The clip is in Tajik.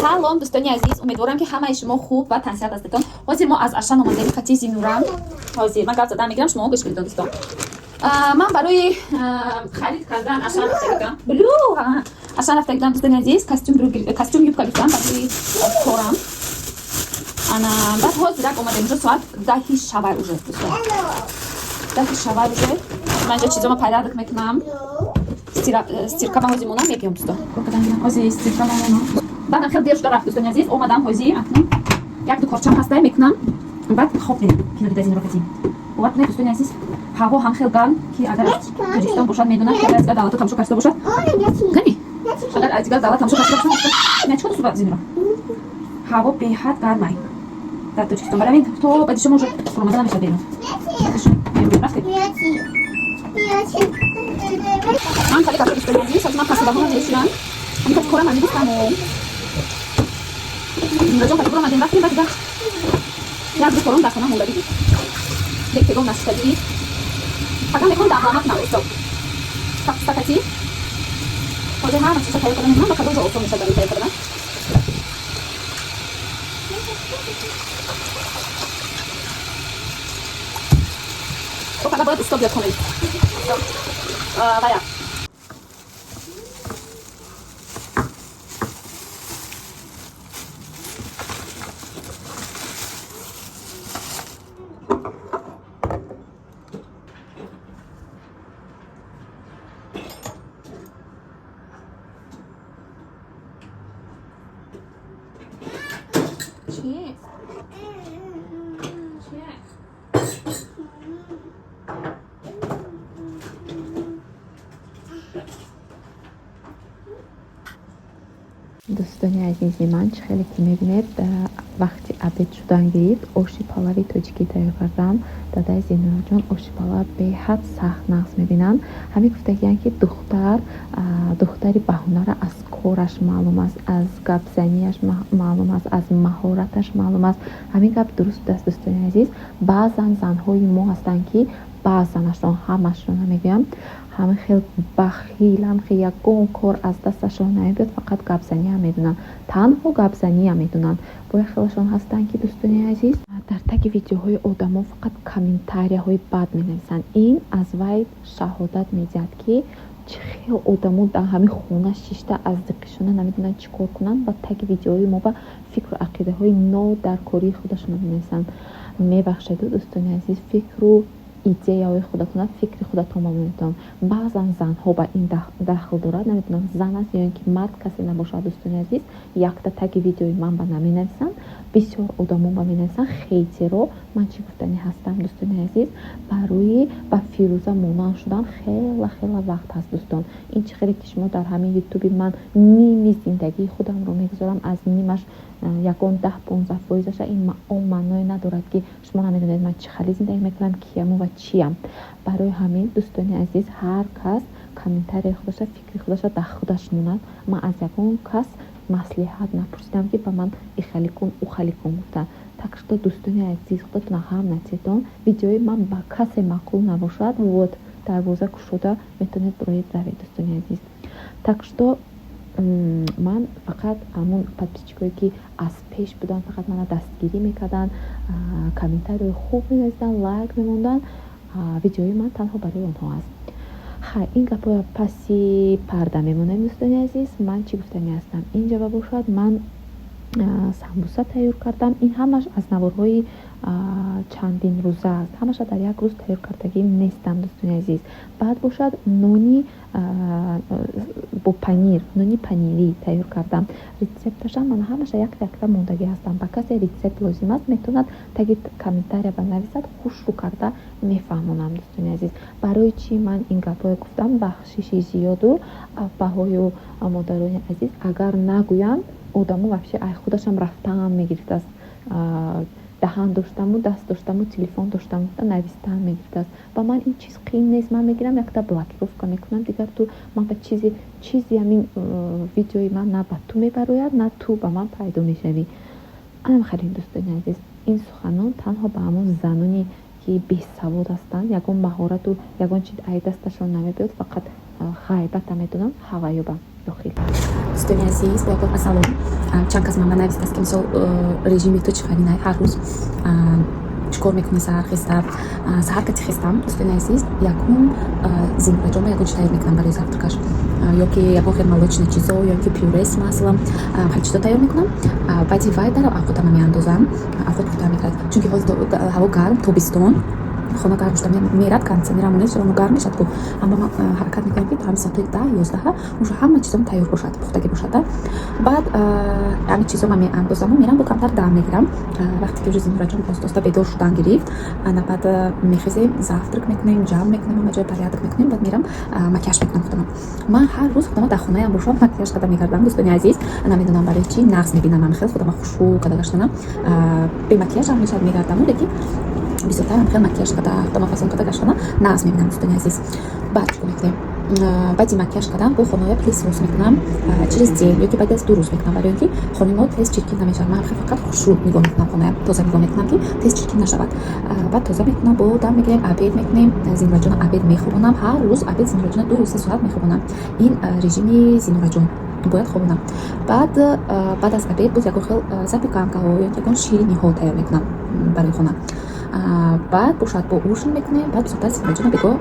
Салом, дӯстони азиз, умедворам, ки ҳамаи шумо хуб ва тансиҳат ҳастедон. Ҳозир мо аз Ашан омадем қати Зинурам. Ҳозир ман гап задан мегирам, шумо гӯш кунед, дӯстон. Ман барои харид кардан Ашан рафта будам. Блю, Ашан рафта будам, дӯстони азиз, костюм, костюм, юбка гирифтам барои корам. Ана баъд ҳозир як омадем, уже соат 10-и шавай уже, дӯстон. 10-и шавай уже. Ман инҷа чизома порядок мекунам. Стирка ма ҳозир монам, мебиём, дӯстон. Ҳозир стирка ма монам. Баъдам хеле дер шуда рафт, дӯстони азиз. Омадам ҳозир, акнун як ду корчам ҳастай, мекунам. Баъд хоб мерем. Кино дида Зинура катим. Бовар кунед, дӯстони азиз, ҳаво ҳам хел гарм, ки агар аз Тоҷикистон бошад, медонад, ки агар аз дигар давлатҳо тамошо карда бошад. Кани? Агар аз дигар давлат тамошо карда бошад, не, чӣ кор Зинура? Ҳаво беҳад гармай дар Тоҷикистон. Барои ҳамин то баъди шумо уже фуромада намешавад берун. Рафтем. Ман хеле гапо, дӯстони азиз, ҳозир ман посудаҳоро мешӯям. Ҳамин кати корам ҳамин тамом. Зинураҷон кати буромадем, рафтем, баъд дигар як ду кором дар хона мондагӣ буд. Дек тегом нашуштагӣ. Фақат мехоҳам давлама кунам, дӯстон. Капуста кати. Ҳозир ҳама чиза тайёр карда мемонам, ба кадом ҷо осон мешавад барои тайёр кардан. Фақат бояд усто биёд хонед. Вая. Чӣ? Чӣ? Дӯстони азизи ман, чӣ хеле ки мебинед, вақти обед шудан гирифт. Оши палави тоҷикӣ тайёр кардам. Дадаи Зинураҷон оши палав беҳад сахт нағз мебинанд. Ҳамин гуфтагиянд, ки духтар, духтари баҳунара аз кораш маълум аст, аз гапзанияш маълум аст, аз маҳораташ маълум аст. Ҳамин гап дуруст аст, дӯстони азиз. Баъзан занҳои мо ҳастанд, ки баъзанашон, ҳамашро намегӯям, ҳамин хел бахил, ҳам хел ягон кор аз дасташон намебиёд, фақат гапзаниам медонанд, танҳо гапзаниам медонанд. Бо як хелашон ҳастанд, ки, дӯстони азиз, дар таги видеоҳои одамо фақат комментарияҳои бад менависанд. Ин аз вай шаҳодат медиҳад, ки чӣ хел одамо дар ҳамин хона шишта, аз диққишона намедонанд чӣ кор кунанд ва таги видеоҳои мо ба фикру ақидаҳои нодаркории худашонро менависанд. Мебахшеду, дӯстони азиз, фикру идеяҳои худатона фикри худатон монедон. Баъзан занҳо ба ин дахл дорад, намедонам, зан аст ё ин ки мард, касе набошад, дӯстони азиз, якта таги видеои ман ба наменависанд, бисёр одамо ба менависанд, хейтеро. Ман чӣ гуфтанӣ ҳастам, дӯстони азиз? Барои ба Фирӯза монанд шудан хела хела вақт ҳаст, дӯстон. Ин чӣ хеле ки шумо дар ҳамин ютуби ман ними зиндагии худамро мегузорам, аз нимаш ягон 10-15 фоизаша, ин он маъное надорад, ки шумо намедонед, ман чӣ хали зиндагӣ мекунам, кияму ва чиям. Барои ҳамин, дӯстони азиз, ҳар кас комментарияи худаша, фикри худаша дар худаш монад. Ман аз ягон кас маслиҳат напурсидам, ки ба ман ихали кун, ухали кун гуфтанд. Так что, дӯстони азиз, худатона ҳам натиҳедон. Видеои ман ба касе маъқул набошад, вот, дарвоза кушода, метавонед бироед, равед, дӯстони азиз. Так что ман фақат ҳамун подписчикое, ки аз пеш буданд, фақат мана дастгирӣ мекарданд, комментарияи хуб менависиданд, лайк мемонданд, видеои ман танҳо барои онҳо аст. Хай, ин гапҳоя паси парда мемонем, дӯстони азиз. Ман чӣ гуфтанӣ ҳастам? Инҷа ба бошад, ман самбуса тайёр кардам. Ин ҳамаш аз наворҳои чандин рӯза аст, ҳамаша дар як рӯз тайёр кардагӣ нестам, дӯстони азиз. Баъд бошад, нони бо панир, нони панирӣ тайёр кардам. Рецепташам ман ҳамаша якта якта мондагӣ ҳастам. Ба касе рецепт лозим аст, метавонад таги комментария ба нависад, хушрӯ карда мефаҳмонам, дӯстони азиз. Барои чӣ ман ин гапҳое гуфтам? Бахшиши зиёду апаҳою модарони азиз, агар нагӯям, одамо вообще ай худашам рафтан мегирифтааст. Даҳан доштаму, даст доштаму, телефон доштаму, навистан мегирифтааст. Ба ман ин чиз қиин нест. Ман мегирам, якта блокировка мекунам, дигар ту ман ба чизи ҳамин видеои ман на ба ту мебарояд, на ту ба ман пайдо мешавӣ. Анам хеле, дӯстони азиз, ин суханон танҳо ба ҳамон заноне, ки бесавод ҳастанд, ягон маҳорату ягон чиз ай дасташон намебиёд, фақат ғайбата медонанд, ҳаваёба. Дохил. Дӯстони азиз, бо якон ассалом. Чанд кас ман навистааст, ки мисол, режими ту чӣ хелинай, ҳар рӯз чӣ кор мекунӣ саҳар хеста? Саҳар кати хестам, дӯстони азиз, якум Зинураҷонба ягон чи тайёр мекунам барои завтракаш, ё ки ягон хел молочный чизо, ё ки пюре с маслом, хеле чизо тайёр мекунам. Баъди вай дар авқотама меандозам, авқот пухта мекард, чунки ҳозир ҳаво гарм, тобистон, хона гарм шуда мерад, кондиционерам монед, оно гарм мешад ку. Аммо ман ҳаракат мекунам, ки то ҳами соати 10, 11 уже ҳама чизом тайёр бошад, пухтагӣ бошад. Баъд ҳами чизома меандозаму мерам, бо камтар дам мегирам. Вақте ки уже Зинураҷон оста оста бедор шудан гирифт, ана баъд мехезем, завтрак мекунем, ҷамъ мекунем, ҳама ҷой порядок мекунем. Баъд мерам, макияж мекунам худама. Ман ҳар рӯз худама дар хонаям бошам, макияж карда мегардам, дӯстони азиз. Намедонам барои чӣ, нағз мебинам ам хел худама хушрӯ карда гаштанам. Бемакияжам мешавад, мегардаму, лекин бисёртарам хел макияж карда, худама фасон карда гаштана нағз мебинам, дӯстони азиз. Баъд чӣ кор мекунем? Баъди макияж кардан бо хонаоя пылесос мекунам, через день ёки баъд аз 2 рӯз мекунам, барои он ки хонаи мо тез чиркин намешавад. Ман хел фақат хушрӯ нигоҳ мекунам, хонаям тоза нигоҳ мекунам, ки тез чиркин нашавад. Баъд тоза мекунам, бо дам мегирем, обед мекунем, Зинураҷона обед мехӯронам. Ҳар рӯз обед Зинураҷона 2 се соат мехӯронам. Ин режими Зинураҷон, бояд хобонам. Баъд аз обед боз ягон хел запеканкаҳо ё ягон шириниҳо тайёр мекунам барои хона. Баъд бошад, бо ужин мекунем. Баъд бисёртар Зинураҷона бегоҳ.